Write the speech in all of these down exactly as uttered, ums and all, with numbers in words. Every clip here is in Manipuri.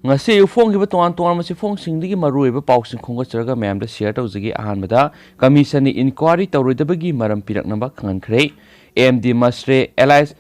ꯉꯁꯤ ꯑꯌꯨꯛ ꯐꯣꯡꯈꯤꯕ ꯇꯣꯉꯥꯟ ꯇꯣꯉꯥꯟꯕ ꯆꯦꯐꯣꯡꯁꯤꯡꯗꯒꯤ ꯃꯔꯨꯑꯣꯏꯕ ꯄꯥꯎꯁꯤꯡ ꯈꯣꯝꯒꯠꯆꯔꯒ ꯃꯌꯥꯝꯗ share ꯇꯧꯖꯒꯦ꯫ ꯑꯍꯥꯟꯕꯗ, ꯀꯃꯤꯁꯟꯅ inquiry ꯇꯧꯔꯣꯏꯗꯕꯒꯤ ꯃꯔꯝ ꯄꯤꯔꯛꯅꯕ ꯈꯪꯍꯟꯈ꯭ꯔꯦ꯫ ꯑꯦꯝ ꯗꯤ ꯃꯁꯂꯦ alias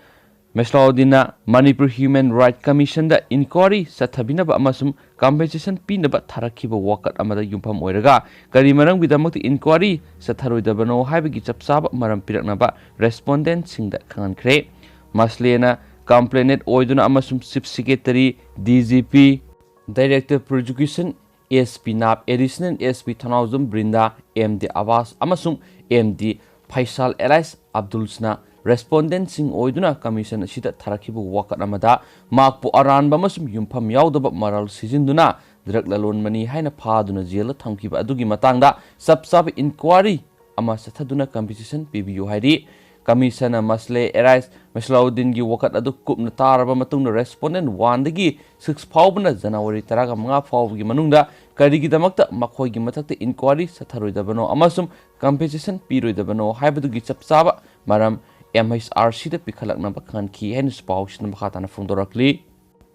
ꯃꯦꯁꯂꯥꯎꯗꯤꯟꯅ ꯃꯅꯤꯄꯨꯔ Human Right Commissionꯗ inquiry ꯆꯠꯊꯕꯤꯅꯕ ꯑꯃꯁꯨꯡ compensation ꯄꯤꯅꯕ ꯊꯥꯔꯛꯈꯤꯕ ꯋꯥꯀꯠ ꯑꯃꯗ ꯌꯨꯝꯐꯝ ꯑꯣꯏꯔꯒ ꯀꯔꯤ ꯃꯔꯝꯒꯤꯗꯃꯛꯇ inquiry ꯆꯠꯊꯔꯣꯏꯗꯕꯅꯣ ꯍꯥꯏꯕꯒꯤ ꯆꯞ ꯆꯥꯕ ꯃꯔꯝ ꯄꯤꯔꯛꯅꯕ respondentꯁꯤꯡꯗ ꯈꯪꯍꯟꯈ꯭ꯔꯦ꯫ ꯃꯁꯂꯦꯅ complainant ꯑꯣꯏꯗꯨꯅ ꯑꯃꯁꯨꯡ Chief Secretary, D G P, Director Prosecution, S P ꯅꯥꯞ, Additional S P Thounaojam Brinda, M D Abbas ꯑꯃꯁꯨꯡ ꯑꯦꯝ ꯗꯤ ꯐꯩꯁꯥꯜ alias ꯑꯕꯗꯨꯜꯁꯅ respondentꯁꯤꯡ ꯑꯣꯏꯗꯨꯅ commission ꯑꯁꯤꯗ ꯊꯥꯔꯛꯈꯤꯕ ꯋꯥꯀꯠ ꯑꯃꯗ ꯃꯍꯥꯛꯄꯨ ꯑꯔꯥꯟꯕ ꯑꯃꯁꯨꯡ ꯌꯨꯝꯐꯝ ꯌꯥꯎꯗꯕ ꯃꯔꯜ ꯁꯤꯖꯤꯟꯗꯨꯅ drug ꯂꯂꯣꯟꯕꯅꯤ ꯍꯥꯏꯅ ꯐꯥꯗꯨꯅ ꯖꯦꯜꯗ ꯊꯝꯈꯤꯕ ꯑꯗꯨꯒꯤ ꯃꯇꯥꯡꯗ ꯆꯞ ꯆꯥꯕ inquiry ꯑꯃ ꯆꯠꯊꯗꯨꯅ compensation ꯄꯤꯕꯤꯌꯨ ꯍꯥꯏꯔꯤ꯫ ꯀꯃꯤꯁꯟꯅ ꯃꯁꯂꯦ alias ꯃꯁꯂꯥꯎꯗꯤꯟꯒꯤ ꯋꯥꯀꯠ ꯑꯗꯨ ꯀꯨꯞꯅ ꯇꯥꯔꯕ ꯃꯇꯨꯡꯗ respondent oneꯗꯒꯤ six ꯐꯥꯎꯕꯅ ꯖꯅꯋꯥꯔꯤ ꯇꯔꯥꯃꯉꯥ ꯐꯥꯎꯕꯒꯤ ꯃꯅꯨꯡꯗ ꯀꯔꯤꯒꯤꯗꯃꯛꯇ ꯃꯈꯣꯏꯒꯤ ꯃꯊꯛꯇ inquiry ꯆꯠꯊꯔꯣꯏꯗꯕꯅꯣ ꯑꯃꯁꯨꯡ compensation ꯄꯤꯔꯣꯏꯗꯕꯅꯣ ꯍꯥꯏꯕꯗꯨꯒꯤ ꯆꯞ ꯆꯥꯕ ꯃꯔꯝ M H R Cꯗ ꯄꯤꯈꯠꯂꯛꯅꯕ ꯈꯪꯍꯟꯈꯤ ꯍꯥꯏꯅꯁꯨ ꯄꯥꯎꯁꯤꯅ ꯃꯈꯥ ꯇꯥꯅ ꯐꯣꯡꯗꯣꯔꯛꯂꯤ꯫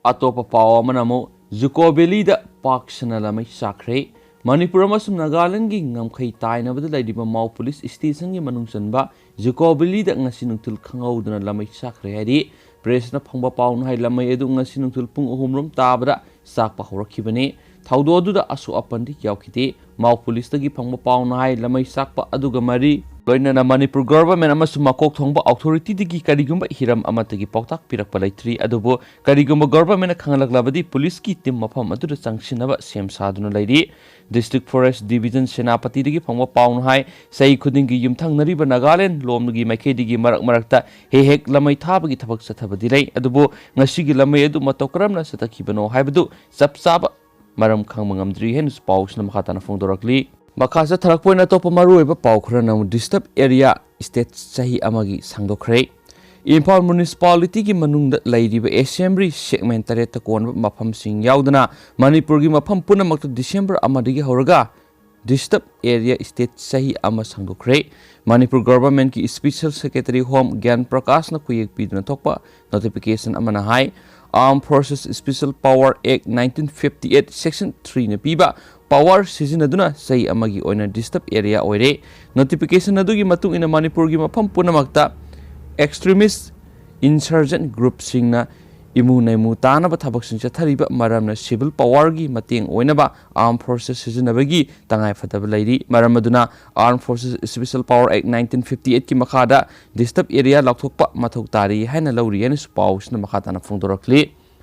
ꯑꯇꯣꯞꯄ ꯄꯥꯎ ꯑꯃꯅ ꯑꯃꯨꯛ ꯖꯨꯀꯣ ꯚꯦꯂꯤꯗ ꯄꯥꯛ ꯁꯟꯅ ꯂꯃꯩ ꯆꯥꯛꯈ꯭ꯔꯦ꯫ ꯃꯅꯤꯄꯨꯔ ꯑꯃꯁꯨꯡ ꯅꯥꯒꯥꯂꯦꯟꯗꯒꯤ ꯉꯝꯈꯩ ꯇꯥꯏꯅꯕꯗ ꯂꯩꯔꯤꯕ ꯃꯥꯎ ꯄꯨꯂꯤꯁ ꯁ꯭ꯇꯦꯁꯟꯒꯤ ꯃꯅꯨꯡ ꯆꯟꯕ ꯖꯨꯀꯣ ꯚꯦꯂꯤꯗ ꯉꯁꯤ ꯅꯨꯡꯊꯤꯜ ꯈꯪꯍꯧꯗꯅ ꯂꯃꯩ ꯆꯥꯛꯈ꯭ꯔꯦ ꯍꯥꯏꯔꯤ꯫ ꯄ꯭ꯔꯦꯁꯅ ꯐꯪꯕ ꯄꯥꯎꯅ ꯍꯥꯏ, ꯂꯃꯩ ꯑꯗꯨ ꯉꯁꯤ ꯅꯨꯡꯊꯤꯜ ꯄꯨꯡ ꯑꯍꯨꯝ ꯔꯣꯝ ꯇꯥꯕꯗ ꯆꯥꯛꯄ ꯍꯧꯔꯛꯈꯤꯕꯅꯤ꯫ ꯊꯧꯗꯣꯛ ꯑꯗꯨꯗ ꯑꯁꯣꯛ ꯑꯄꯟꯗꯤ ꯌꯥꯎꯈꯤꯗꯦ꯫ ꯃꯥꯎ ꯄꯨꯂꯤꯁꯇꯒꯤ ꯐꯪꯕ ꯄꯥꯎꯅ ꯍꯥꯏ, ꯂꯃꯩ ꯆꯥꯛꯄ ꯑꯗꯨꯒ ꯃꯔꯤ ꯂꯣꯏꯅꯅ ꯃꯅꯤꯄꯨꯔ ꯒꯚꯔꯟꯃꯦꯟꯠ ꯑꯃꯁꯨꯡ ꯃꯀꯣꯛ ꯊꯣꯡꯕ ꯑꯣꯊꯣꯔꯤꯇꯤꯗꯒꯤ ꯀꯔꯤꯒꯨꯝꯕ ꯍꯤꯔꯝ ꯑꯃꯠꯇꯒꯤ ꯄꯥꯎꯇꯥꯛ ꯄꯤꯔꯛꯄ ꯂꯩꯇ꯭ꯔꯤ꯫ ꯑꯗꯨꯕꯨ ꯀꯔꯤꯒꯨꯝꯕ ꯒꯚꯔꯟꯃꯦꯟꯠꯅ ꯈꯪꯍꯜꯂꯛꯂꯕꯗꯤ ꯄꯨꯂꯤꯁꯀꯤ ꯇꯤꯝ ꯃꯐꯝ ꯑꯗꯨꯗ ꯆꯪꯁꯤꯟꯅꯕ ꯁꯦꯝ ꯁꯥꯗꯨꯅ ꯂꯩꯔꯤ꯫ District Forest Division ꯁꯦꯅꯥꯄꯇꯤꯗꯒꯤ ꯐꯪꯕ ꯄꯥꯎꯅ ꯍꯥꯏ, ꯆꯍꯤ ꯈꯨꯗꯤꯡꯒꯤ ꯌꯨꯝꯊꯪꯅꯔꯤꯕ ꯅꯥꯒꯥꯂꯦꯟ ꯂꯣꯝꯒꯤ ꯃꯥꯏꯀꯩꯗꯒꯤ ꯃꯔꯛ ꯃꯔꯛꯇ ꯍꯦꯛ ꯍꯦꯛ ꯂꯃꯩ ꯊꯥꯕꯒꯤ ꯊꯕꯛ ꯆꯠꯊꯕꯗꯤ ꯂꯩ꯫ ꯑꯗꯨꯕꯨ ꯉꯁꯤꯒꯤ ꯂꯃꯩ ꯑꯗꯨ ꯃꯇꯧ ꯀꯔꯝꯅ ꯆꯠꯊꯈꯤꯕꯅꯣ ꯍꯥꯏꯕꯗꯨ ꯆꯞ ꯆꯥꯕ ꯃꯔꯝ ꯈꯪꯕ ꯉꯝꯗ꯭ꯔꯤ ꯍꯥꯏꯅꯁꯨ ꯄꯥꯎꯁꯤꯅ ꯃꯈꯥ ꯇꯥꯅ ꯐꯣꯡꯗꯣꯔꯛꯂꯤ꯫ ꯃꯈꯥ ꯆꯠꯊꯔꯛꯄ ꯑꯣꯏꯅ ꯑꯇꯣꯞꯄ ꯃꯔꯨꯑꯣꯏꯕ ꯄꯥꯎ ꯈꯔꯅ ꯑꯃꯨꯛ ꯗꯤꯁꯇꯔꯕ ꯑꯦꯔꯤꯌꯥ ꯁ꯭ꯇꯦꯠ ꯆꯍꯤ ꯑꯃꯒꯤ ꯁꯥꯡꯗꯣꯛꯈ꯭ꯔꯦ꯫ ꯏꯝꯐꯥꯜ ꯃ꯭ꯌꯨꯅꯤꯁꯤꯄꯥꯂꯤꯇꯤꯒꯤ ꯃꯅꯨꯡꯗ ꯂꯩꯔꯤꯕ ꯑꯦꯁꯦꯝꯕ꯭ꯂꯤ ꯁꯦꯒꯃꯦꯟ ꯇꯔꯦꯠꯇ ꯀꯣꯟꯕ ꯃꯐꯝꯁꯤꯡ ꯌꯥꯎꯗꯅ ꯃꯅꯤꯄꯨꯔꯒꯤ ꯃꯐꯝ ꯄꯨꯝꯅꯃꯛꯇ ꯗꯤꯁꯦꯝꯕꯔ ꯑꯃꯗꯒꯤ ꯍꯧꯔꯒ ꯗꯤꯁꯇꯔꯕ ꯑꯦꯔꯤꯌꯥ ꯁ꯭ꯇꯦꯠ ꯆꯍꯤ ꯑꯃ ꯁꯥꯡꯗꯣꯛꯈ꯭ꯔꯦ꯫ ꯃꯅꯤꯄꯨꯔ ꯒꯚꯔꯟꯃꯦꯟꯠꯀꯤ ꯁ꯭ꯄꯦꯁꯦꯜ ꯁꯦꯀ꯭ꯔꯦꯇꯔꯤ ꯍꯣꯝ ꯒ꯭ꯌꯥꯟ ꯄ꯭ꯔꯀꯥꯁꯅ ꯈꯨꯌꯦꯛ ꯄꯤꯗꯨꯅ ꯊꯣꯛꯄ ꯅꯣꯇꯤꯐꯤꯀꯦꯁꯟ ꯑꯃꯅ ꯍꯥꯏ, Armed Forces Special Power Act nineteen fifty eight Section three ꯅ ꯄꯤꯕ power ꯁꯤꯖꯤꯟꯅꯗꯨꯅ ꯆꯍꯤ ꯑꯃꯒꯤ ꯑꯣꯏꯅ disturb area ꯑꯣꯏꯔꯦ꯫ Notification ꯑꯗꯨꯒꯤ ꯃꯇꯨꯡ ꯏꯟꯅ ꯃꯅꯤꯄꯨꯔꯒꯤ ꯃꯐꯝ ꯄꯨꯝꯅꯃꯛꯇ extremist insurgent group ꯁꯤꯡꯅ ꯏꯃꯨ ꯅꯩꯃꯨ ꯇꯥꯅꯕ ꯊꯕꯛꯁꯤꯡ ꯆꯠꯊꯔꯤꯕ ꯃꯔꯝꯅ civil power ꯒꯤ ꯃꯇꯦꯡ ꯑꯣꯏꯅꯕ Armed Forces ꯁꯤꯖꯤꯟꯅꯕꯒꯤ ꯇꯉꯥꯏꯐꯗꯕ ꯂꯩꯔꯤ꯫ ꯃꯔꯝ ꯑꯗꯨꯅ Armed Forces Special Power Act nineteen fifty eight ꯀꯤ ꯃꯈꯥꯗ disturb area ꯂꯥꯎꯊꯣꯛꯄ ꯃꯊꯧ ꯇꯥꯔꯤ ꯍꯥꯏꯅ ꯂꯧꯔꯤ ꯍꯥꯏꯅꯁꯨ ꯄꯥꯎꯁꯤꯅ ꯃꯈꯥ ꯇꯥꯅ ꯐꯣꯡꯗꯣꯔꯛꯂꯤ꯫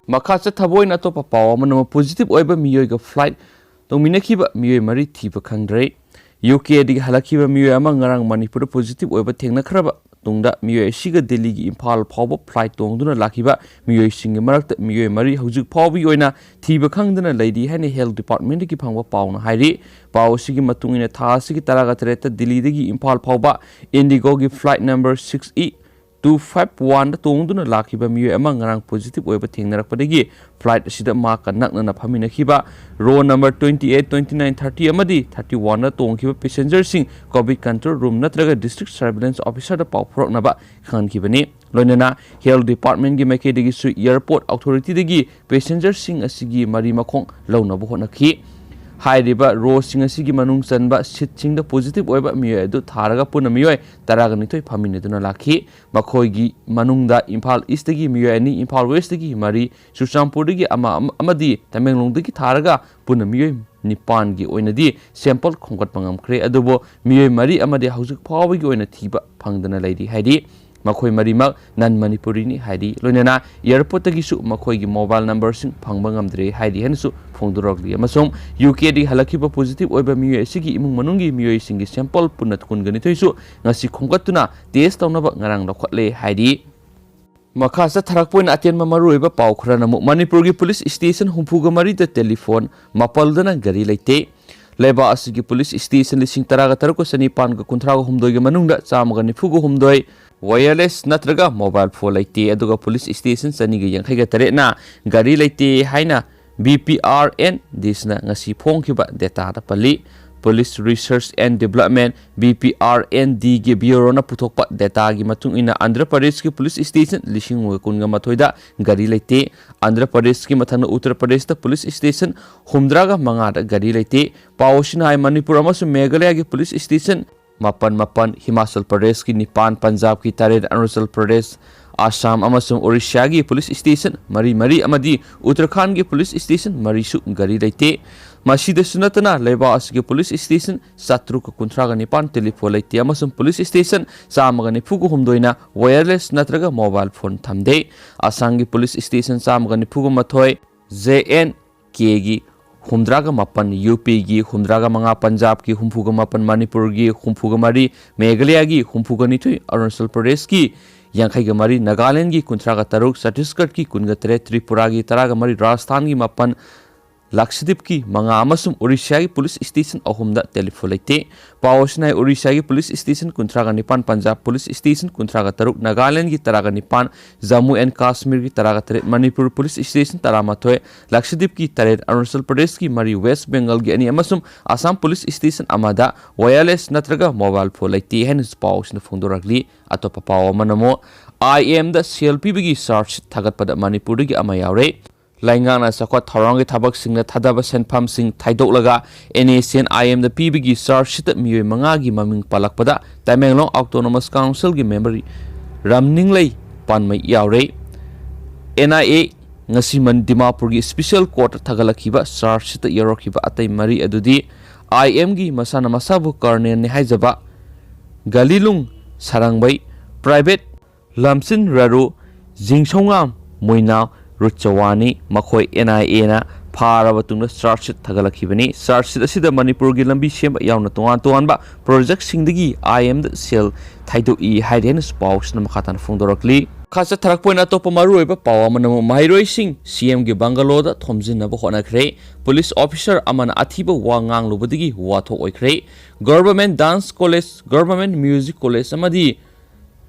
ꯃꯈꯥ ꯆꯠꯊꯕ ꯑꯣꯏꯅ ꯑꯇꯣꯞꯄ ꯄꯥꯎ ꯑꯃꯅ, positive ꯑꯣꯏꯕ ꯃꯤꯑꯣꯏꯒ flight ꯇꯣꯡꯃꯤꯟꯅꯈꯤꯕ ꯃꯤꯑꯣꯏ ꯃꯔꯤ ꯊꯤꯕ ꯈꯪꯗ꯭ꯔꯦ꯫ ꯌꯨ ꯀꯦꯗꯒꯤ ꯍꯜꯂꯛꯈꯤꯕ ꯃꯤꯑꯣꯏ ꯑꯃ ꯉꯔꯥꯡ ꯃꯅꯤꯄꯨꯔꯗ positive ꯑꯣꯏꯕ ꯊꯦꯡꯅꯈ꯭ꯔꯕ ꯇꯨꯡꯗ, ꯃꯤꯑꯣꯏ ꯑꯁꯤꯒ ꯗꯦꯜꯂꯤꯒꯤ ꯏꯝꯐꯥꯜ ꯐꯥꯎꯕ flight ꯇꯣꯡꯗꯨꯅ ꯂꯥꯛꯈꯤꯕ ꯃꯤꯑꯣꯏꯁꯤꯡꯒꯤ ꯃꯔꯛꯇ ꯃꯤꯑꯣꯏ ꯃꯔꯤ ꯍꯧꯖꯤꯛ ꯐꯥꯎꯕꯒꯤ ꯑꯣꯏꯅ ꯊꯤꯕ ꯈꯪꯗꯅ ꯂꯩꯔꯤ ꯍꯥꯏꯅ Health Department ꯇꯒꯤ ꯐꯪꯕ ꯄꯥꯎꯅ ꯍꯥꯏꯔꯤ꯫ ꯄꯥꯎ ꯑꯁꯤꯒꯤ ꯃꯇꯨꯡ ꯏꯟꯅ, ꯊꯥ ꯑꯁꯤꯒꯤ ꯇꯔꯥꯒ ꯇꯔꯦꯠꯇ ꯗꯦꯜꯂꯤꯗꯒꯤ ꯏꯝꯐꯥꯜ ꯐꯥꯎꯕ IndiGo ꯒꯤ flight number six E two five one ꯗ ꯇꯣꯡꯗꯨꯅ ꯂꯥꯛꯈꯤꯕ ꯃꯤꯑꯣꯏ ꯑꯃ ꯉꯔꯥꯡ positive ꯑꯣꯏꯕ ꯊꯦꯡꯅꯔꯛꯄꯗꯒꯤ flight ꯑꯁꯤꯗ ꯃꯍꯥꯛꯀ ꯅꯛꯅꯅ ꯐꯝꯃꯤꯟꯅꯈꯤꯕ row number twenty eight, twenty nine, thirty ꯑꯃꯗꯤ thirty one ꯗ ꯇꯣꯡꯈꯤꯕ passenger ꯁꯤꯡ COVID control room ꯅꯠꯇ꯭ꯔꯒ district surveillance officer ꯗ ꯄꯥꯎ ꯐꯥꯎꯔꯛꯅꯕ ꯈꯪꯍꯟꯈꯤꯕꯅꯤ꯫ ꯂꯣꯏꯅꯅ Health Department ꯀꯤ ꯃꯥꯏꯀꯩꯗꯒꯤꯁꯨ airport authority ꯗꯒꯤ passenger ꯁꯤꯡ ꯑꯁꯤꯒꯤ ꯃꯔꯤ ꯃꯈꯣꯡ ꯂꯧꯅꯕ ꯍꯣꯠꯅꯈꯤ꯫ ꯍꯥꯏꯔꯤꯕ row ꯁꯤꯡ ꯑꯁꯤꯒꯤ ꯃꯅꯨꯡ ꯆꯟꯕ seat ꯁꯤꯡꯗ positive ꯑꯣꯏꯕ ꯃꯤꯑꯣꯏ ꯑꯗꯨ ꯊꯥꯔꯒ ꯄꯨꯟꯅ ꯃꯤꯑꯣꯏ ꯇꯔꯥꯒ ꯅꯤꯊꯣꯏ ꯐꯝꯃꯤꯟꯅꯗꯨꯅ ꯂꯥꯛꯈꯤ꯫ ꯃꯈꯣꯏꯒꯤ ꯃꯅꯨꯡꯗ ꯏꯝꯐꯥꯜ East ꯇꯒꯤ ꯃꯤꯑꯣꯏ ꯑꯅꯤ, ꯏꯝꯐꯥꯜ West ꯇꯒꯤ ꯃꯔꯤ, ꯆꯨꯔꯆꯥꯟꯄꯨꯔꯗꯒꯤ ꯑꯃ, ꯑꯃ-, ꯑꯃꯗꯤ ꯇꯃꯦꯡꯂꯣꯡꯗꯒꯤ ꯊꯥꯔꯒ ꯄꯨꯟꯅ ꯃꯤꯑꯣꯏ ꯅꯤꯄꯥꯟꯒꯤ ꯑꯣꯏꯅꯗꯤ sample ꯈꯣꯝꯒꯠꯄ ꯉꯝꯈ꯭ꯔꯦ꯫ ꯑꯗꯨꯕꯨ ꯃꯤꯑꯣꯏ ꯃꯔꯤ ꯑꯃꯗꯤ ꯍꯧꯖꯤꯛ ꯐꯥꯎꯕꯒꯤ ꯑꯣꯏꯅ ꯊꯤꯕ ꯐꯪꯗꯅ ꯂꯩꯔꯤ ꯍꯥꯏꯔꯤ꯫ ꯃꯈꯣꯏ ꯃꯔꯤꯃꯛ non Manipuri ꯅꯤ ꯍꯥꯏꯔꯤ꯫ ꯂꯣꯏꯅꯅ airport ꯇꯒꯤꯁꯨ ꯃꯈꯣꯏꯒꯤ mobile number ꯁꯤꯡ ꯐꯪꯕ ꯉꯝꯗ꯭ꯔꯦ ꯍꯥꯏꯔꯤ ꯍꯥꯏꯅꯁꯨ ꯐꯣꯡꯗꯣꯔꯛꯂꯤ꯫ ꯑꯃꯁꯨꯡ ꯌꯨ ꯀꯦꯗꯒꯤ ꯍꯜꯂꯛꯈꯤꯕ positive ꯑꯣꯏꯕ ꯃꯤꯑꯣꯏ ꯑꯁꯤꯒꯤ ꯏꯃꯨꯡ ꯃꯅꯨꯡꯒꯤ ꯃꯤꯑꯣꯏꯁꯤꯡꯒꯤ sample ꯄꯨꯟꯅ ꯀꯨꯟꯒ ꯅꯤꯊꯣꯏꯁꯨ ꯉꯁꯤ ꯈꯣꯝꯒꯠꯇꯨꯅ test ꯇꯧꯅꯕ ꯉꯔꯥꯡ ꯂꯧꯈꯠꯂꯦ ꯍꯥꯏꯔꯤ꯫ ꯃꯈꯥ ꯆꯠꯊꯔꯛꯄ ꯑꯣꯏꯅ ꯑꯇꯦꯟꯕ ꯃꯔꯨꯑꯣꯏꯕ ꯄꯥꯎ ꯈꯔꯅ ꯑꯃꯨꯛ, ꯃꯅꯤꯄꯨꯔꯒꯤ police station ꯍꯨꯝꯐꯨꯒ ꯃꯔꯤꯗ telephone, ꯃꯥꯄꯜꯗꯅ ꯒꯥꯔꯤ ꯂꯩꯇꯦ꯫ ꯂꯩꯕꯥꯛ ꯑꯁꯤꯒꯤ police station ꯂꯤꯁꯤꯡ ꯇꯔꯥꯒ ꯇꯔꯨꯛꯀ ꯆꯅꯤꯄꯥꯟꯒ ꯀꯨꯟꯊ꯭ꯔꯥꯒ ꯍꯨꯝꯗꯣꯏꯒꯤ ꯃꯅꯨꯡꯗ ꯆꯥꯝꯃꯒ ꯅꯤꯐꯨꯒ ꯍꯨꯝꯗꯣꯏ wireless ꯅꯠꯇ꯭ꯔꯒ mobile phone ꯂꯩꯇꯦ, ꯑꯗꯨꯒ police station ꯆꯅꯤꯒ ꯌꯥꯡꯈꯩꯒ ꯇꯔꯦꯠꯅ ꯒꯥꯔꯤ ꯂꯩꯇꯦ ꯍꯥꯏꯅ B P R N Dish ꯅ ꯉꯁꯤ ꯐꯣꯡꯈꯤꯕ data ꯗ ꯄꯜꯂꯤ꯫ Police Research and Development, B P R and D ꯒꯤ ꯕ꯭ꯌꯨꯔꯣꯅ ꯄꯨꯊꯣꯛꯄ ꯗꯦꯇꯥꯒꯤ ꯃꯇꯨꯡ ꯏꯟꯅ, ꯑꯟꯙ꯭ꯔ ꯄ꯭ꯔꯗꯦꯁꯀꯤ ꯄꯨꯂꯤꯁ ꯁ꯭ꯇꯦꯁꯟ ꯂꯤꯁꯤꯡ ꯑꯃꯒ ꯀꯨꯟꯒ ꯃꯥꯊꯣꯏꯗ ꯒꯥꯔꯤ ꯂꯩꯇꯦ꯫ ꯑꯟꯙ꯭ꯔ ꯄ꯭ꯔꯗꯦꯁꯀꯤ ꯃꯊꯪꯗ ꯎꯠꯇꯔ ꯄ꯭ꯔꯗꯦꯁꯇ ꯄꯨꯂꯤꯁ ꯁ꯭ꯇꯦꯁꯟ ꯍꯨꯝꯗ꯭ꯔꯥꯒ ꯃꯉꯥꯗ ꯒꯥꯔꯤ ꯂꯩꯇꯦ꯫ ꯄꯥꯎ ꯑꯁꯤꯅ ꯍꯥꯏ, ꯃꯅꯤꯄꯨꯔ ꯑꯃꯁꯨꯡ ꯃꯦꯘꯥꯂꯌꯥꯒꯤ ꯄꯨꯂꯤꯁ ꯁ꯭ꯇꯦꯁꯟ ꯃꯥꯄꯟ ꯃꯥꯄꯟ, ꯍꯤꯃꯥꯆꯜ ꯄ꯭ꯔꯗꯦꯁꯀꯤ ꯅꯤꯄꯥꯟ, ꯄꯟꯖꯥꯕꯀꯤ ꯇꯔꯦꯠ, ꯑꯔꯨꯅꯥꯆꯜ ꯄ꯭ꯔꯗꯦꯁ, ꯑꯁꯥꯝ ꯑꯃꯁꯨꯡ ꯑꯣꯔꯤꯁꯥꯒꯤ ꯄꯨꯂꯤꯁ ꯁ꯭ꯇꯦꯁꯟ ꯃꯔꯤ ꯃꯔꯤ ꯑꯃꯗꯤ ꯎꯠꯇꯔꯈꯥꯟꯗꯒꯤ ꯄꯨꯂꯤꯁ ꯁ꯭ꯇꯦꯁꯟ ꯃꯔꯤꯁꯨ ꯒꯥꯔꯤ ꯂꯩꯇꯦ꯫ ꯃꯁꯤꯗꯁꯨ ꯅꯠꯇꯅ, ꯂꯩꯕꯥꯛ ꯑꯁꯤꯒꯤ ꯄꯨꯂꯤꯁ ꯁ꯭ꯇꯦꯁꯟ ꯆꯥꯇ꯭ꯔꯨꯛꯀ ꯀꯨꯟꯊ꯭ꯔꯥꯒ ꯅꯤꯄꯥꯟ ꯇꯦꯂꯤꯐꯣꯟ ꯂꯩꯇꯦ ꯑꯃꯁꯨꯡ ꯄꯨꯂꯤꯁ ꯁ꯭ꯇꯦꯁꯟ ꯆꯥꯝꯃꯒ ꯅꯤꯐꯨꯒ ꯍꯨꯝꯗꯣꯏꯅ ꯋꯥꯌꯔꯂꯦꯁ ꯅꯠꯇ꯭ꯔꯒ ꯃꯣꯕꯥꯏꯜ ꯐꯣꯟ ꯊꯝꯗꯦ꯫ ꯑꯁꯥꯝꯒꯤ ꯄꯨꯂꯤꯁ ꯁ꯭ꯇꯦꯁꯟ ꯆꯥꯝꯃꯒ ꯅꯤꯐꯨꯒ ꯃꯥꯊꯣꯏ, ꯖꯦ ꯑꯦꯟ ꯀꯦꯒꯤ ꯍꯨꯝꯗ꯭ꯔꯥꯒ ꯃꯥꯄꯟ, ꯌꯨ ꯄꯤꯒꯤ ꯍꯨꯝꯗ꯭ꯔꯥꯒ ꯃꯉꯥ, ꯄꯟꯖꯥꯕꯀꯤ ꯍꯨꯝꯐꯨꯒ ꯃꯥꯄꯟ, ꯃꯅꯤꯄꯨꯔꯒꯤ ꯍꯨꯝꯐꯨꯒ ꯃꯔꯤ, ꯃꯦꯘꯥꯂꯌꯥꯒꯤ ꯍꯨꯝꯐꯨꯒ ꯅꯤꯊꯣꯏ, ꯑꯔꯨꯅꯥꯆꯜ ꯄ꯭ꯔꯗꯦꯁꯀꯤ ꯌꯥꯡꯈꯩꯒ ꯃꯔꯤ, ꯅꯥꯒꯥꯂꯦꯟꯗꯒꯤ ꯀꯨꯟꯊ꯭ꯔꯥꯒ ꯇꯔꯨꯛ, ꯆꯇꯤꯁꯒꯔꯗꯒꯤ ꯀꯨꯟꯒ ꯇꯔꯦꯠ, ꯇ꯭ꯔꯤꯄꯨꯔꯥꯒꯤ ꯇꯔꯥꯒ ꯃꯔꯤ, ꯔꯥꯖꯁꯊꯥꯟꯒꯤ ꯃꯥꯄꯟ, ꯂꯛꯁꯗꯤꯞꯀꯤ ꯃꯉꯥ ꯑꯃꯁꯨꯡ ꯑꯣꯔꯤꯁꯥꯒꯤ ꯄꯨꯂꯤꯁ ꯁ꯭ꯇꯦꯁꯟ ꯑꯍꯨꯝꯗ ꯇꯦꯂꯤꯐꯣꯟ ꯂꯩꯇꯦ꯫ ꯄꯥꯎ ꯑꯁꯤꯅ ꯍꯥꯏ, ꯑꯣꯔꯤꯁꯥꯒꯤ ꯄꯨꯂꯤꯁ ꯁ꯭ꯇꯦꯁꯟ ꯀꯨꯟꯊ꯭ꯔꯥꯒ ꯅꯤꯄꯥꯟ, ꯄꯟꯖꯥꯕ ꯄꯨꯂꯤꯁ ꯁ꯭ꯇꯦꯁꯟ ꯀꯨꯟꯊ꯭ꯔꯥꯒ ꯇꯔꯨꯛ, ꯅꯥꯒꯥꯂꯦꯟꯗꯒꯤ ꯇꯔꯥꯒ ꯅꯤꯄꯥꯟ, ꯖꯝꯃꯨ ꯑꯦꯟ ꯀꯥꯁꯃꯤꯔꯒꯤ ꯇꯔꯥꯒ ꯇꯔꯦꯠ, ꯃꯅꯤꯄꯨꯔ ꯄꯨꯂꯤꯁ ꯁ꯭ꯇꯦꯁꯟ ꯇꯔꯥꯃꯥꯊꯣꯏ, ꯂꯛꯁꯗꯤꯞꯀꯤ ꯇꯔꯦꯠ, ꯑꯔꯨꯅꯥꯆꯜ ꯄ꯭ꯔꯗꯦꯁꯀꯤ ꯃꯔꯤ, ꯋꯦꯁ ꯕꯦꯡꯒꯜꯒꯤ ꯑꯅꯤ ꯑꯃꯁꯨꯡ ꯑꯁꯥꯝ ꯄꯨꯂꯤꯁ ꯁ꯭ꯇꯦꯁꯟ ꯑꯃꯗ ꯋꯥꯌꯔꯂꯦꯁ ꯅꯠꯇ꯭ꯔꯒ ꯃꯣꯕꯥꯏꯜ ꯐꯣꯟ ꯂꯩꯇꯦ ꯍꯥꯏꯅꯁꯨ ꯄꯥꯎ ꯑꯁꯤꯅ ꯐꯣꯡꯗꯣꯔꯛꯂꯤ꯫ ꯑꯇꯣꯞꯄ ꯄꯥꯎ ꯑꯃꯅ ꯑꯃꯨꯛ, ꯑꯥꯏ ꯑꯦꯝꯗ ꯁꯦꯜ ꯄꯤꯕꯒꯤ ꯆꯥꯔꯖ ꯊꯥꯒꯠꯄꯗ ꯃꯅꯤꯄꯨꯔꯗꯒꯤ ꯑꯃ ꯌꯥꯎꯔꯦ꯫ ꯂꯩꯉꯥꯛꯅ ꯆꯥꯎꯈꯠ ꯊꯧꯔꯥꯡꯒꯤ ꯊꯕꯛꯁꯤꯡꯗ ꯊꯥꯗꯕ ꯁꯦꯟꯐꯝꯁꯤꯡ ꯊꯥꯗꯣꯛꯂꯒ ꯑꯦꯟ ꯑꯦꯁ ꯑꯦꯟ ꯑꯥꯏ ꯑꯦꯝꯗ ꯄꯤꯕꯒꯤ ꯆꯥꯔꯖ ꯁꯤꯠꯇ ꯃꯤꯑꯣꯏ ꯃꯉꯥꯒꯤ ꯃꯃꯤꯡ ꯄꯜꯂꯛꯄꯗ ꯇꯃꯦꯡꯂꯣꯡ ꯑꯣꯇꯣꯅꯣꯃꯁ ꯀꯥꯎꯟꯁꯤꯜꯒꯤ ꯃꯦꯝꯕꯔ ꯔꯝꯅꯤꯡꯂꯩ ꯄꯥꯟꯃꯩ ꯌꯥꯎꯔꯦ꯫ ꯑꯦꯟ ꯑꯥꯏ ꯑꯦ ꯉꯁꯤ ꯃꯟ-, ꯗꯤꯃꯥꯄꯨꯔꯒꯤ ꯁ꯭ꯄꯤꯁꯦꯜ ꯀꯣꯔꯠꯇ ꯊꯥꯒꯠꯂꯛꯈꯤꯕ ꯆꯥꯔꯖ ꯁꯤꯠꯇ ꯌꯥꯎꯔꯛꯈꯤꯕ ꯑꯇꯩ ꯃꯔꯤ ꯑꯗꯨꯗꯤ ꯑꯥꯏ ꯑꯦꯝꯒꯤ ꯃꯁꯥꯅ ꯃꯁꯥꯕꯨ ꯀꯔꯅꯦꯜꯅꯤ ꯍꯥꯏꯖꯕ ꯒꯂꯤꯂꯨꯡ ꯁꯥꯔꯪꯕꯩ, ꯄ꯭ꯔꯥꯏꯚꯦꯠ ꯂꯝꯁꯤꯟ ꯔꯥꯔꯨ ꯖꯤꯡꯁꯧꯉꯥꯝ ꯃꯣꯏꯅꯥ ꯔꯨꯠꯆꯋꯥꯅꯤ꯫ ꯃꯈꯣꯏ ꯑꯦꯟ ꯑꯥꯏ ꯑꯦꯅ ꯐꯥꯔꯕ ꯇꯨꯡꯗ ꯆꯥꯔꯖ ꯁꯤꯠ ꯊꯥꯒꯠꯂꯛꯈꯤꯕꯅꯤ꯫ ꯆꯥꯔꯖ ꯁꯤꯠ ꯑꯁꯤꯗ ꯃꯅꯤꯄꯨꯔꯒꯤ ꯂꯝꯕꯤ ꯁꯦꯝꯕ ꯌꯥꯎꯅ ꯇꯣꯉꯥꯟ ꯇꯣꯉꯥꯟꯕ ꯄ꯭ꯔꯣꯖꯦꯛꯁꯤꯡꯗꯒꯤ ꯑꯥꯏ ꯑꯦꯝꯗ ꯁꯦꯜ ꯊꯩꯗꯣꯛꯏ ꯍꯥꯏꯔꯤ ꯍꯥꯏꯅꯁꯨ ꯄꯥꯎꯁꯤꯅ ꯃꯈꯥ ꯇꯥꯅ ꯐꯣꯡꯗꯣꯔꯛꯂꯤ꯫ ꯃꯈꯥ ꯆꯠꯊꯔꯛꯄ ꯑꯣꯏꯅ ꯑꯇꯣꯞꯄ ꯃꯔꯨꯑꯣꯏꯕ ꯄꯥꯎ ꯑꯃꯅ ꯑꯃꯨꯛ ꯃꯍꯩꯔꯣꯏꯁꯤꯡ ꯁꯤ ꯑꯦꯝꯒꯤ ꯕꯪꯒꯂꯣꯗ ꯊꯣꯝꯖꯤꯟꯅꯕ ꯍꯣꯠꯅꯈ꯭ꯔꯦ꯫ ꯄꯨꯂꯤꯁ ꯑꯣꯐꯤꯁꯥꯔ ꯑꯃꯅ ꯑꯊꯤꯕ ꯋꯥ ꯉꯥꯡꯂꯨꯕꯗꯒꯤ ꯋꯥꯊꯣꯛ ꯑꯣꯏꯈ꯭ꯔꯦ꯫ Government dance college, government music college ꯑꯃꯗꯤ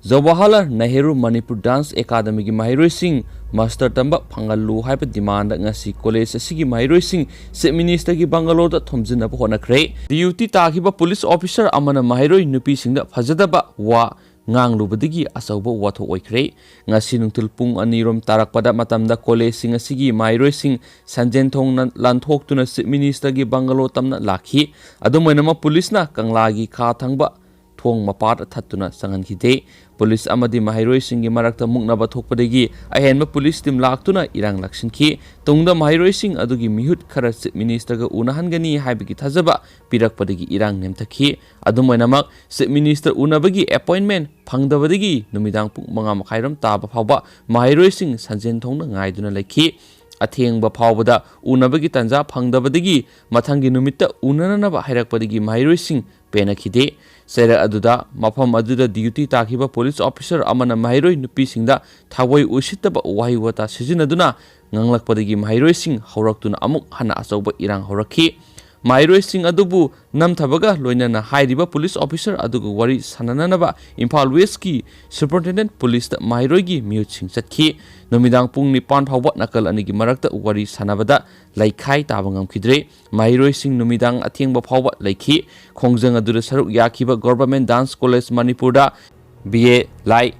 ꯖꯋꯥꯍꯔꯂꯥꯜ ꯅꯦꯍꯔꯨ ꯃꯅꯤꯄꯨꯔ ꯗꯥꯟꯁ ꯑꯦꯀꯥꯗꯃꯤꯒꯤ ꯃꯍꯩꯔꯣꯏꯁꯤꯡ ꯃꯥꯁꯇꯔ ꯇꯝꯕ ꯐꯪꯍꯜꯂꯨ ꯍꯥꯏꯕ ꯗꯤꯃꯥꯟꯗ ꯉꯁꯤ ꯀꯣꯂꯦꯖ ꯑꯁꯤꯒꯤ ꯃꯍꯩꯔꯣꯏꯁꯤꯡ ꯆꯤꯐ ꯃꯤꯅꯤꯁꯇꯔꯒꯤ ꯕꯪꯒꯂꯣꯗ ꯊꯣꯝꯖꯤꯟꯅꯕ ꯍꯣꯠꯅꯈ꯭ꯔꯦ꯫ ꯗ꯭ꯌꯨꯇꯤ ꯇꯥꯈꯤꯕ ꯄꯨꯂꯤꯁ ꯑꯣꯐꯤꯁꯥꯔ ꯑꯃꯅ ꯃꯍꯩꯔꯣꯏ ꯅꯨꯄꯤꯁꯤꯡꯗ ꯐꯖꯗꯕ ꯋꯥ ꯉꯥꯡꯂꯨꯕꯗꯒꯤ ꯑꯆꯧꯕ ꯋꯥꯊꯣꯛ ꯑꯣꯏꯈ꯭ꯔꯦ꯫ ꯉꯁꯤ ꯅꯨꯡꯊꯤꯜ ꯄꯨꯡ ꯑꯅꯤ ꯔꯣꯝ ꯇꯥꯔꯛꯄꯗ ꯃꯇꯝꯗ ꯀꯣꯂꯦꯖꯁꯤꯡ ꯑꯁꯤꯒꯤ ꯃꯍꯩꯔꯣꯏꯁꯤꯡ ꯁꯟꯖꯦꯟ ꯊꯣꯡꯅ ꯂꯥꯟꯊꯣꯛꯇꯨꯅ ꯆꯤꯐ ꯃꯤꯅꯤꯁꯇꯔꯒꯤ ꯕꯪꯒꯂꯣ ꯇꯝꯅ ꯂꯥꯛꯈꯤ꯫ ꯑꯗꯨꯝ ꯑꯣꯏꯅꯃꯛ ꯄꯨꯂꯤꯁꯅ ꯀꯪꯂꯥꯒꯤ ꯈꯥ ꯊꯪꯕ ꯊꯣꯡ ꯃꯄꯥꯗ ꯊꯠꯇꯨꯅ ꯆꯪꯍꯟꯈꯤꯗꯦ꯫ ꯄꯨꯂꯤꯁ ꯑꯃꯗꯤ ꯃꯍꯩꯔꯣꯏꯁꯤꯡꯒꯤ ꯃꯔꯛꯇ ꯃꯨꯛꯅꯕ ꯊꯣꯛꯄꯗꯒꯤ ꯑꯍꯦꯟꯕ ꯄꯨꯂꯤꯁ ꯇꯤꯝ ꯂꯥꯛꯇꯨꯅ ꯏꯔꯥꯡ ꯂꯥꯛꯁꯤꯟꯈꯤ꯫ ꯇꯨꯡꯗ ꯃꯍꯩꯔꯣꯏꯁꯤꯡ ꯑꯗꯨꯒꯤ ꯃꯤꯍꯨꯠ ꯈꯔ ꯆꯤꯐ ꯃꯤꯅꯤꯁꯇꯔꯒ ꯎꯅꯍꯟꯒꯅꯤ ꯍꯥꯏꯕꯒꯤ ꯊꯥꯖꯕ ꯄꯤꯔꯛꯄꯗꯒꯤ ꯏꯔꯥꯡ ꯅꯦꯝꯊꯈꯤ꯫ ꯑꯗꯨꯝ ꯑꯣꯏꯅꯃꯛ, ꯆꯤꯐ ꯃꯤꯅꯤꯁꯇꯔ ꯎꯅꯕꯒꯤ ꯑꯦꯄꯣꯏꯟꯃꯦꯟ ꯐꯪꯗꯕꯗꯒꯤ ꯅꯨꯃꯤꯗꯥꯡ ꯄꯨꯡ ꯃꯉꯥ ꯃꯈꯥꯏꯔꯣꯝ ꯇꯥꯕ ꯐꯥꯎꯕ ꯃꯍꯩꯔꯣꯏꯁꯤꯡ ꯁꯟꯖꯦꯟ ꯊꯣꯡꯅ ꯉꯥꯏꯗꯨꯅ ꯂꯩꯈꯤ꯫ ꯑꯊꯦꯡꯕ ꯐꯥꯎꯕꯗ ꯎꯅꯕꯒꯤ ꯇꯥꯟꯖꯥ ꯐꯪꯗꯕꯗꯒꯤ ꯃꯊꯪꯒꯤ ꯅꯨꯃꯤꯠꯇ ꯎꯅꯅꯅꯕ ꯍꯥꯏꯔꯛꯄꯗꯒꯤ ꯃꯍꯩꯔꯣꯏꯁꯤꯡ ꯄꯦꯟꯅꯈꯤꯗꯦ꯫ ꯆꯩꯔꯛ ꯑꯗꯨꯗ ꯃꯐꯝ ꯑꯗꯨꯗ ꯗ꯭ꯌꯨꯇꯤ ꯇꯥꯈꯤꯕ ꯄꯨꯂꯤꯁ ꯑꯣꯐꯤꯁꯥꯔ ꯑꯃꯅ ꯃꯍꯩꯔꯣꯏ ꯅꯨꯄꯤꯁꯤꯡꯗ ꯊꯑꯣꯏ ꯎꯁꯤꯠꯇꯕ ꯋꯥꯍꯩ ꯋꯥꯇꯥ ꯁꯤꯖꯤꯟꯅꯗꯨꯅ ꯉꯥꯡꯂꯛꯄꯗꯒꯤ ꯃꯍꯩꯔꯣꯏꯁꯤꯡ ꯍꯧꯔꯛꯇꯨꯅ ꯑꯃꯨꯛ ꯍꯟꯅ ꯑꯆꯧꯕ ꯏꯔꯥꯡ ꯍꯧꯔꯛꯈꯤ꯫ ꯃꯍꯩꯔꯣꯏꯁꯤꯡ ꯑꯗꯨꯕꯨ ꯅꯝꯊꯕꯒ ꯂꯣꯏꯅꯅ ꯍꯥꯏꯔꯤꯕ ꯄꯨꯂꯤꯁ ꯑꯣꯐꯤꯁꯥꯔ ꯑꯗꯨꯒ ꯋꯥꯔꯤ ꯁꯥꯟꯅꯅꯅꯕ ꯏꯝꯐꯥꯜ ꯋꯦꯁꯀꯤ ꯁꯨꯄꯔꯤꯟꯇꯦꯟꯗꯦꯟꯠ ꯄꯨꯂꯤꯁꯇ ꯃꯍꯩꯔꯣꯏꯒꯤ ꯃꯤꯍꯨꯠꯁꯤꯡ ꯆꯠꯈꯤ꯫ ꯅꯨꯃꯤꯗꯥꯡ ꯄꯨꯡ ꯅꯤꯄꯥꯟ ꯐꯥꯎꯕ ꯅꯥꯀꯜ ꯑꯅꯤꯒꯤ ꯃꯔꯛꯇ ꯋꯥꯔꯤ ꯁꯥꯟꯅꯕꯗ ꯂꯩꯈꯥꯏ ꯇꯥꯕ ꯉꯝꯈꯤꯗ꯭ꯔꯦ꯫ ꯃꯍꯩꯔꯣꯏꯁꯤꯡ ꯅꯨꯃꯤꯗꯥꯡ ꯑꯊꯦꯡꯕ ꯐꯥꯎꯕ ꯂꯩꯈꯤ꯫ ꯈꯣꯡꯖꯪ ꯑꯗꯨꯗ ꯁꯔꯨꯛ ꯌꯥꯈꯤꯕ ꯒꯣꯚꯔꯟꯃꯦꯟꯠ ꯗꯥꯟꯁ ꯀꯣꯂꯦꯖ ꯃꯅꯤꯄꯨꯔꯗ ꯕꯤ ꯑꯦ ꯂꯥꯏ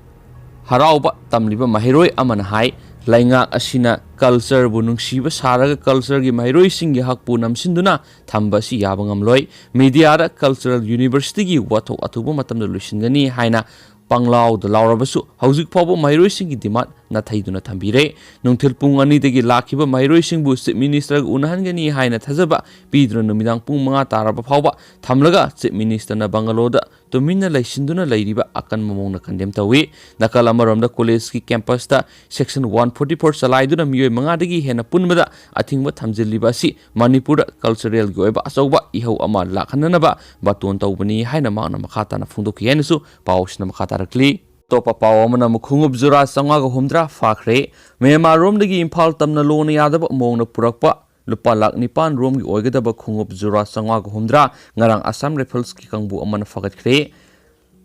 ꯍꯔꯥꯎꯕ ꯇꯝꯂꯤꯕ ꯃꯍꯩꯔꯣꯏ ꯑꯃꯅ ꯍꯥꯏ, ꯂꯩꯉꯥꯛ ꯑꯁꯤꯅ ꯀꯜꯆꯔꯕꯨ ꯅꯨꯡꯁꯤꯕ ꯁꯥꯔꯒ ꯀꯜꯆꯔꯒꯤ ꯃꯍꯩꯔꯣꯏꯁꯤꯡꯒꯤ ꯍꯛꯄꯨ ꯅꯝꯁꯤꯟꯗꯨꯅ ꯊꯝꯕ ꯑꯁꯤ ꯌꯥꯕ ꯉꯝꯂꯣꯏ꯫ ꯃꯤꯗꯤꯌꯥꯗ ꯀꯜꯆꯔꯦꯜ ꯌꯨꯅꯤꯚꯔꯁꯤꯇꯤꯒꯤ ꯋꯥꯊꯣꯛ ꯑꯊꯨꯕ ꯃꯇꯝꯗ ꯂꯣꯏꯁꯤꯟꯒꯅꯤ ꯍꯥꯏꯅ ꯄꯪꯂꯥꯎꯗ ꯂꯥꯎꯔꯕꯁꯨ ꯍꯧꯖꯤꯛ ꯐꯥꯎꯕ ꯃꯍꯩꯔꯣꯏꯁꯤꯡꯒꯤ ꯗꯤꯃꯥꯟꯗ ꯅꯥꯊꯩꯗꯨꯅ ꯊꯝꯕꯤꯔꯦ꯫ ꯅꯨꯡꯊꯤꯜ ꯄꯨꯡ ꯑꯅꯤꯗꯒꯤ ꯂꯥꯛꯈꯤꯕ ꯃꯍꯩꯔꯣꯏꯁꯤꯡꯕꯨ ꯆꯤꯐ ꯃꯤꯅꯤꯁꯇꯔꯒ ꯎꯅꯍꯟꯒꯅꯤ ꯍꯥꯏꯅ ꯊꯥꯖꯕ ꯄꯤꯗꯨꯅ ꯅꯨꯃꯤꯗꯥꯡ ꯄꯨꯡ ꯃꯉꯥ ꯇꯥꯔꯕ ꯐꯥꯎꯕ ꯊꯝꯂꯒ ꯆꯤꯐ ꯃꯤꯅꯤꯁꯇꯔꯅ ꯕꯪꯒꯂꯣꯗ ꯇꯨꯃꯤꯟꯅ ꯂꯩꯁꯤꯟꯗꯨꯅ ꯂꯩꯔꯤꯕ ꯑꯀꯟꯕ ꯃꯑꯣꯡꯗ ꯀꯟꯗꯦꯝ ꯇꯧꯏ꯫ ꯅꯥꯀꯜ ꯑꯃꯔꯣꯝꯗ ꯀꯣꯂꯦꯖꯀꯤ ꯀꯦꯝꯄꯁꯇ ꯁꯦꯛꯁꯟ ꯋꯥꯟ ꯐꯣꯔꯇꯤ ꯐꯣꯔ ꯆꯂꯥꯏꯗꯨꯅ ꯃꯤꯑꯣꯏ ꯃꯉꯥꯗꯒꯤ ꯍꯦꯟꯅ ꯄꯨꯟꯕꯗ ꯑꯊꯤꯡꯕ ꯊꯝꯖꯤꯜꯂꯤꯕ ꯑꯁꯤ ꯃꯅꯤꯄꯨꯔꯗ ꯀꯜꯆꯔꯦꯜꯒꯤ ꯑꯣꯏꯕ ꯑꯆꯧꯕ ꯏꯍꯧ ꯑꯃ ꯂꯥꯛꯍꯟꯅꯅꯕ ꯕꯥꯇꯣꯟ ꯇꯧꯕꯅꯤ ꯍꯥꯏꯅ ꯃꯍꯥꯛꯅ ꯃꯈꯥ ꯇꯥꯅ ꯐꯣꯡꯗꯣꯛꯈꯤ ꯍꯥꯏꯅꯁꯨ ꯄꯥꯎꯁꯤꯅ ꯃꯈꯥ ꯇꯥꯔꯛꯂꯤ꯫ ꯑꯇꯣꯞꯄ ꯄꯥꯎ ꯑꯃꯅ ꯑꯃꯨꯛ ꯈꯣꯡꯎꯞ ꯖꯣꯔꯥ ꯆꯥꯝꯃꯉꯥꯒ ꯍꯨꯝꯗ꯭ꯔꯥ ꯐꯥꯈ꯭ꯔꯦ꯫ ꯃ꯭ꯌꯥꯟꯃꯥꯔ ꯔꯣꯝꯗꯒꯤ ꯏꯝꯐꯥꯜ ꯇꯝꯅ ꯂꯣꯟꯅ ꯌꯥꯗꯕ ꯃꯑꯣꯡꯗ ꯄꯨꯔꯛꯄ ꯂꯨꯄꯥ ꯂꯥꯈ ꯅꯤꯄꯥꯟ ꯔꯣꯝꯒꯤ ꯑꯣꯏꯒꯗꯕ ꯈꯣꯡꯎꯞ ꯖꯣꯔꯥ ꯆꯥꯝꯃꯉꯥꯒ ꯍꯨꯝꯗ꯭ꯔꯥ ꯉꯔꯥꯡ ꯑꯁꯥꯝ ꯔꯥꯏꯐꯜꯁꯀꯤ ꯀꯥꯡꯕꯨ ꯑꯃꯅ ꯐꯥꯒꯠꯈ꯭ꯔꯦ꯫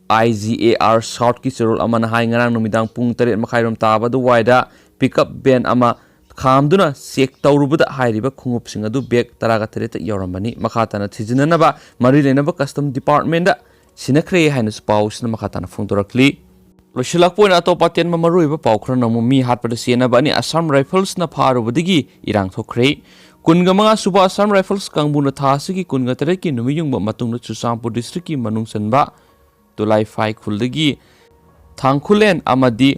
I G A R Southꯀꯤ ꯆꯦꯔꯣꯜ ꯑꯃꯅ ꯍꯥꯏ, ꯉꯔꯥꯡ ꯅꯨꯃꯤꯗꯥꯡ ꯄꯨꯡ ꯇꯔꯦꯠ ꯃꯈꯥꯏꯔꯣꯝ ꯇꯥꯕ ꯑꯗꯨꯋꯥꯏꯗ pickup van ꯑꯃ ꯈꯥꯝꯗꯨꯅ check ꯇꯧꯔꯨꯕꯗ ꯍꯥꯏꯔꯤꯕ ꯈꯣꯡꯎꯞꯁꯤꯡ ꯑꯗꯨ bag ꯇꯔꯥꯒ ꯇꯔꯦꯠꯇ ꯌꯧꯔꯝꯕꯅꯤ꯫ ꯃꯈꯥ ꯇꯥꯅ ꯊꯤꯖꯤꯟꯅꯅꯕ ꯃꯔꯤ ꯂꯩꯅꯕ Custom Departmentꯗ ꯁꯤꯟꯅꯈ꯭ꯔꯦ ꯍꯥꯏꯅꯁꯨ ꯄꯥꯎꯁꯤꯅ ꯃꯈꯥ ꯇꯥꯅ ꯐꯣꯡꯗꯣꯔꯛꯂꯤ꯫ ꯂꯣꯏꯁꯤꯜꯂꯛꯄ ꯑꯣꯏꯅ ꯑꯇꯣꯞꯄ ꯑꯇꯦꯟꯕ ꯃꯔꯨꯑꯣꯏꯕ ꯄꯥꯎ ꯈꯔꯅ ꯑꯃꯨꯛ ꯃꯤ ꯍꯥꯠꯄꯗ ꯆꯦꯟꯅꯕ ꯑꯅꯤ Assam Riflesꯅ ꯐꯥꯔꯨꯕꯗꯒꯤ ꯏꯔꯥꯡ ꯊꯣꯛꯈ꯭ꯔꯦ꯫ ꯀꯨꯟꯒ ꯃꯉꯥ ꯁꯨꯕ Assam Rifles ꯀꯥꯡꯕꯨꯅ ꯊꯥ ꯑꯁꯤꯒꯤ ꯀꯨꯟꯒ ꯇꯔꯦꯠꯀꯤ ꯅꯨꯃꯤꯠ ꯌꯨꯡꯕ ꯃꯇꯨꯡꯗ ꯆꯨꯔꯆꯥꯟꯄꯨꯔ districtꯀꯤ ꯃꯅꯨꯡ ꯆꯟꯕ ꯇꯨꯂꯥꯏꯐꯥꯏ ꯈꯨꯜꯗꯒꯤ ꯊꯥꯡꯈꯨꯂꯦꯟ ꯑꯃꯗꯤ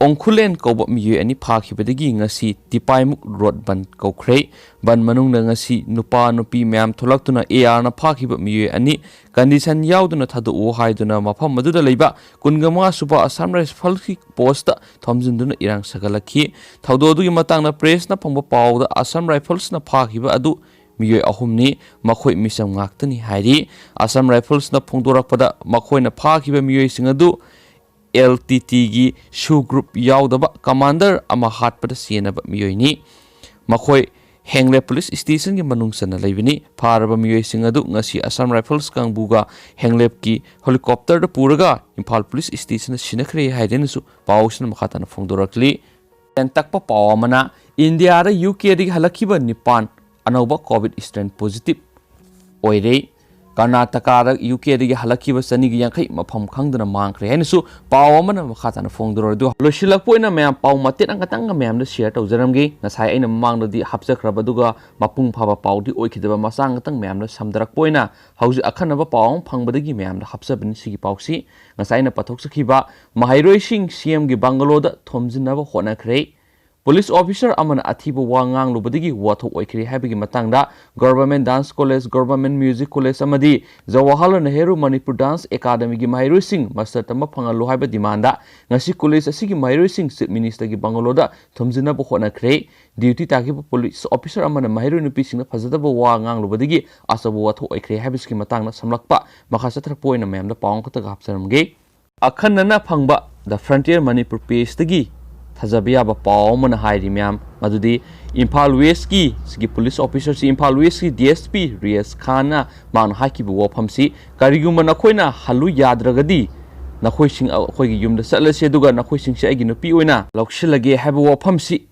ꯑꯣꯡꯈꯨꯂꯦꯟ ꯀꯧꯕ ꯃꯤꯑꯣꯏ ꯑꯅꯤ ꯐꯥꯈꯤꯕꯗꯒꯤ ꯉꯁꯤ ꯇꯤꯄꯥꯏꯃꯨꯛ ꯔꯣꯗ ꯕꯟ ꯀꯧꯈ꯭ꯔꯦ꯫ ꯕꯟ ꯃꯅꯨꯡꯗ ꯉꯁꯤ ꯅꯨꯄꯥ ꯅꯨꯄꯤ ꯃꯌꯥꯝ ꯊꯣꯛꯂꯛꯇꯨꯅ ARꯅ ꯐꯥꯈꯤꯕ ꯃꯤꯑꯣꯏ ꯑꯅꯤ condition ꯌꯥꯎꯗꯅ ꯊꯥꯗꯣꯛꯎ ꯍꯥꯏꯗꯨꯅ ꯃꯐꯝ ꯑꯗꯨꯗ ꯂꯩꯕ ꯀꯨꯟꯒ ꯃꯉꯥ ꯁꯨꯕ Assam Riflesꯀꯤ postꯇ ꯊꯣꯝꯖꯤꯟꯗꯨꯅ ꯏꯔꯥꯡ ꯁꯥꯒꯠꯂꯛꯈꯤ꯫ ꯊꯧꯗꯣꯛ ꯑꯗꯨꯒꯤ ꯃꯇꯥꯡꯗ pressꯅ ꯐꯪꯕ ꯄꯥꯎꯗ Assam Riflesꯅ ꯐꯥꯈꯤꯕ ꯑꯗꯨ ꯃꯤꯑꯣꯏ ꯑꯍꯨꯝꯅꯤ, ꯃꯈꯣꯏ ꯃꯤꯆꯝ ꯉꯥꯛꯇꯅꯤ ꯍꯥꯏꯔꯤ꯫ Assam Riflesꯅ ꯐꯣꯡꯗꯣꯔꯛꯄꯗ ꯃꯈꯣꯏꯅ ꯐꯥꯈꯤꯕ ꯃꯤꯑꯣꯏꯁꯤꯡ ꯑꯗꯨ LTTꯒꯤ SoO group ꯌꯥꯎꯗꯕ commander ꯑꯃ ꯍꯥꯠꯄꯗ ꯆꯦꯟꯅꯕ ꯃꯤꯑꯣꯏꯅꯤ꯫ ꯃꯈꯣꯏ ꯍꯦꯡꯂꯦꯞ police stationꯒꯤ ꯃꯅꯨꯡ ꯆꯟꯅ ꯂꯩꯕꯅꯤ꯫ ꯐꯥꯔꯕ ꯃꯤꯑꯣꯏꯁꯤꯡ ꯑꯗꯨ ꯉꯁꯤ Assam Rifles ꯀꯥꯡꯕꯨꯒ ꯍꯦꯡꯂꯦꯞꯀꯤ helicopterꯗ ꯄꯨꯔꯒ ꯏꯝꯐꯥꯜ police stationꯗ ꯁꯤꯟꯅꯈ꯭ꯔꯦ ꯍꯥꯏꯗꯨꯅꯁꯨ ꯄꯥꯎꯁꯤꯅ ꯃꯈꯥ ꯇꯥꯅ ꯐꯣꯡꯗꯣꯔꯛꯂꯤ꯫ ꯇꯛꯄ ꯄꯥꯎ ꯑꯃꯅ ꯏꯟꯗꯤꯌꯥꯗ UKꯗꯒꯤ ꯍꯜꯂꯛꯈꯤꯕ ꯅꯤꯄꯥꯟ ꯑꯅꯧꯕ COVID strain positive ꯑꯣꯏꯔꯦ꯫ ꯀꯔꯅꯥꯇꯀꯥꯗ UKꯗꯒꯤ ꯍꯜꯂꯛꯈꯤꯕ ꯆꯅꯤꯒ ꯌꯥꯡꯈꯩ ꯃꯐꯝ ꯈꯪꯗꯅ ꯃꯥꯡꯈ꯭ꯔꯦ ꯍꯥꯏꯅꯁꯨ ꯄꯥꯎ ꯑꯃꯅ ꯃꯈꯥ ꯇꯥꯅ ꯐꯣꯡꯗꯣꯔꯛꯂꯤ꯫ ꯑꯗꯨ ꯂꯣꯏꯁꯤꯜꯂꯛꯄ ꯑꯣꯏꯅ ꯃꯌꯥꯝ ꯄꯥꯎ ꯃꯇꯦꯛ ꯑꯃꯈꯛꯇꯪꯒ ꯃꯌꯥꯝꯗ share ꯇꯧꯖꯔꯝꯒꯦ꯫ ꯉꯁꯥꯏ ꯑꯩꯅ ꯃꯃꯥꯡꯗꯗꯤ ꯍꯥꯞꯆꯈ꯭ꯔꯕ ꯑꯗꯨꯒ ꯃꯄꯨꯡ ꯐꯥꯕ ꯄꯥꯎꯗꯤ ꯑꯣꯏꯈꯤꯗꯕ ꯃꯆꯥ ꯉꯥꯛꯇꯪ ꯃꯌꯥꯝꯗ ꯁꯝꯗꯔꯛꯄ ꯑꯣꯏꯅ ꯍꯧꯖꯤꯛ ꯑꯈꯟꯅꯕ ꯄꯥꯎ ꯑꯃ ꯐꯪꯕꯗꯒꯤ ꯃꯌꯥꯝꯗ ꯍꯥꯞꯆꯕꯅꯤ ꯁꯤꯒꯤ ꯄꯥꯎꯁꯤ꯫ ꯉꯁꯥꯏ ꯑꯩꯅ ꯄꯥꯊꯣꯛꯆꯈꯤꯕ ꯃꯍꯩꯔꯣꯏꯁꯤꯡ CMꯒꯤ bungalow ꯊꯣꯝꯖꯤꯟꯅꯕ ꯍꯣꯠꯅꯈ꯭ꯔꯦ꯫ Police officer ꯑꯃꯅ ꯑꯊꯤꯕ ꯋꯥ ꯉꯥꯡꯂꯨꯕꯗꯒꯤ ꯋꯥꯊꯣꯛ ꯑꯣꯏꯈ꯭ꯔꯦ ꯍꯥꯏꯕꯒꯤ ꯃꯇꯥꯡꯗ Government Dance College, Government Music College ꯑꯃꯗꯤ Jawaharlal Nehru Manipur Dance Academyꯒꯤ ꯃꯍꯩꯔꯣꯏꯁꯤꯡ master ꯇꯝꯕ ꯐꯪꯍꯜꯂꯨ ꯍꯥꯏꯕ demandꯗ ꯉꯁꯤ college ꯑꯁꯤꯒꯤ ꯃꯍꯩꯔꯣꯏꯁꯤꯡ Chief Ministerꯒꯤ bungalowꯗ ꯊꯣꯝꯖꯤꯟꯅꯕ ꯍꯣꯠꯅꯈ꯭ꯔꯦ꯫ Duty ꯇꯥꯈꯤꯕ police officer ꯑꯃꯅ ꯃꯍꯩꯔꯣꯏ ꯅꯨꯄꯤꯁꯤꯡꯅ ꯐꯖꯗꯕ ꯋꯥ ꯉꯥꯡꯂꯨꯕꯗꯒꯤ ꯑꯆꯧꯕ ꯋꯥꯊꯣꯛ ꯑꯣꯏꯈ꯭ꯔꯦ ꯍꯥꯏꯕꯁꯤꯒꯤ ꯃꯇꯥꯡꯗ ꯁꯝꯂꯛꯄ ꯃꯈꯥ ꯆꯠꯊꯔꯛꯄ ꯑꯣꯏꯅ ꯃꯌꯥꯝꯗ ꯄꯥꯎ ꯑꯃꯈꯛꯇꯒ ꯍꯥꯞꯆꯔꯝꯒꯦ꯫ ꯑꯈꯟꯅꯅ ꯐꯪꯕ The Frontier Manipur pageꯇꯒꯤ ꯊꯥꯖꯕ ꯌꯥꯕ ꯄꯥꯎ ꯑꯃꯅ ꯍꯥꯏꯔꯤ ꯃꯌꯥꯝ, ꯃꯗꯨꯗꯤ ꯏꯝꯐꯥꯜ ꯋꯦꯁꯀꯤ ꯁꯤꯒꯤ ꯄꯨꯂꯤꯁ ꯑꯣꯐꯤꯁꯔꯁꯤ, ꯏꯝꯐꯥꯜ ꯋꯦꯁꯀꯤ ꯗꯤ ꯑꯦꯁ ꯄꯤ ꯔꯤꯌꯦꯁ ꯈꯥꯟꯅ ꯃꯥꯅ ꯍꯥꯏꯈꯤꯕ ꯋꯥꯐꯝꯁꯤ, "ꯀꯔꯤꯒꯨꯝꯕ ꯅꯈꯣꯏꯅ ꯍꯜꯂꯨ ꯌꯥꯗ꯭ꯔꯒꯗꯤ ꯅꯈꯣꯏꯁꯤꯡ ꯑꯩꯈꯣꯏꯒꯤ ꯌꯨꯝꯗ ꯆꯠꯂꯁꯤ, ꯑꯗꯨꯒ ꯅꯈꯣꯏꯁꯤꯡꯁꯦ ꯑꯩꯒꯤ ꯅꯨꯄꯤ ꯑꯣꯏꯅ ꯂꯧꯁꯤꯜꯂꯒꯦ" ꯍꯥꯏꯕ ꯋꯥꯐꯝꯁꯤ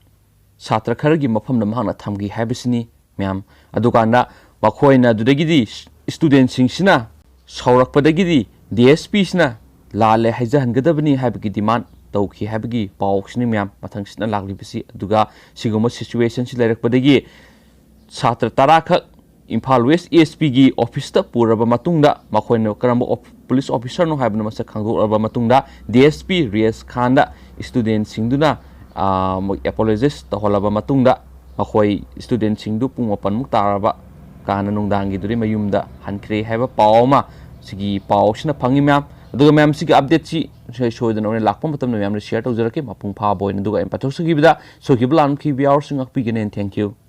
ꯁꯥꯇ꯭ꯔ ꯈꯔꯒꯤ ꯃꯐꯝꯗ ꯃꯍꯥꯛꯅ ꯊꯝꯈꯤ ꯍꯥꯏꯕꯁꯤꯅꯤ ꯃꯌꯥꯝ꯫ ꯑꯗꯨꯀꯥꯟꯗ ꯃꯈꯣꯏꯅ ꯑꯗꯨꯗꯒꯤꯗꯤ ꯁ꯭ꯇꯨꯗꯦꯟꯁꯤꯡꯁꯤꯅ ꯁꯥꯎꯔꯛꯄꯗꯒꯤꯗꯤ ꯗꯤ ꯑꯦꯁ ꯄꯤꯁꯤꯅ ꯂꯥꯜꯂꯦ ꯍꯥꯏꯖꯍꯟꯒꯗꯕꯅꯤ ꯍꯥꯏꯕꯒꯤ ꯗꯤꯃꯥꯟ ꯇꯧꯈꯤ ꯍꯥꯏꯕꯒꯤ ꯄꯥꯎꯁꯤꯅꯤ ꯃꯌꯥꯝ ꯃꯊꯪꯁꯤꯠꯅ ꯂꯥꯛꯂꯤꯕꯁꯤ꯫ ꯑꯗꯨꯒ ꯁꯤꯒꯨꯝꯕ ꯁꯤꯆꯨꯋꯦꯁꯟꯁꯤ ꯂꯩꯔꯛꯄꯗꯒꯤ ꯁꯥꯇ꯭ꯔ ꯇꯔꯥ ꯈꯛ ꯏꯝꯐꯥꯜ ꯋꯦꯁ ꯑꯦ ꯑꯦꯁ ꯄꯤꯒꯤ ꯑꯣꯐꯤꯁꯇ ꯄꯨꯔꯕ ꯃꯇꯨꯡꯗ, ꯃꯈꯣꯏꯅ ꯀꯔꯝꯕ ꯑꯣꯐ-, ꯄꯨꯂꯤꯁ ꯑꯣꯐꯤꯁꯔꯅꯣ ꯍꯥꯏꯕꯗꯨ ꯃꯁꯛ ꯈꯪꯗꯣꯛꯂꯕ ꯃꯇꯨꯡꯗ, ꯗꯤ ꯑꯦꯁ ꯄꯤ ꯔꯤꯌꯦꯁ ꯈꯥꯟꯗ ꯁ꯭ꯇꯨꯗꯦꯟꯁꯤꯡꯗꯨꯅ, ꯑꯥ, ꯃꯣꯏ ꯑꯦꯄꯣꯂꯣꯖꯥꯏꯁ ꯇꯧꯍꯜꯂꯕ ꯃꯇꯨꯡꯗ, ꯃꯈꯣꯏ ꯁ꯭ꯇꯨꯗꯦꯟꯁꯤꯡꯗꯨ ꯄꯨꯡ ꯃꯥꯄꯟꯃꯨꯛ ꯇꯥꯔꯕ ꯀꯥꯟꯗ ꯅꯨꯡꯗꯥꯡꯒꯤꯗꯨꯗꯤ ꯃꯌꯨꯝꯗ ꯍꯟꯈ꯭ꯔꯦ ꯍꯥꯏꯕ ꯄꯥꯎ ꯑꯃ ꯁꯤꯒꯤ ꯄꯥꯎꯁꯤꯅ ꯐꯪꯉꯤ ꯃꯌꯥꯝ꯫ ꯑꯗꯨꯒ ꯃꯌꯥꯝ, ꯁꯤꯒꯤ ꯑꯞꯗꯦꯠꯁꯤ ꯁꯣꯏ-, ꯁꯣꯏꯗꯅ ꯑꯣꯏꯅ ꯂꯥꯛꯄ ꯃꯇꯝꯗ ꯃꯌꯥꯝꯗ ꯁꯤꯌꯔ ꯇꯧꯖꯔꯛꯀꯦ꯫ ꯃꯄꯨꯡ ꯐꯥꯕ ꯑꯣꯏꯅ ꯑꯗꯨꯒ ꯑꯩꯅ ꯄꯥꯊꯣꯛꯆꯈꯤꯕꯗ ꯁꯣꯏꯈꯤꯕ ꯂꯥꯟꯈꯤꯕ ꯌꯥꯎꯔꯁꯨ ꯉꯥꯛꯄꯤꯒꯅꯤ꯫ Thank you꯫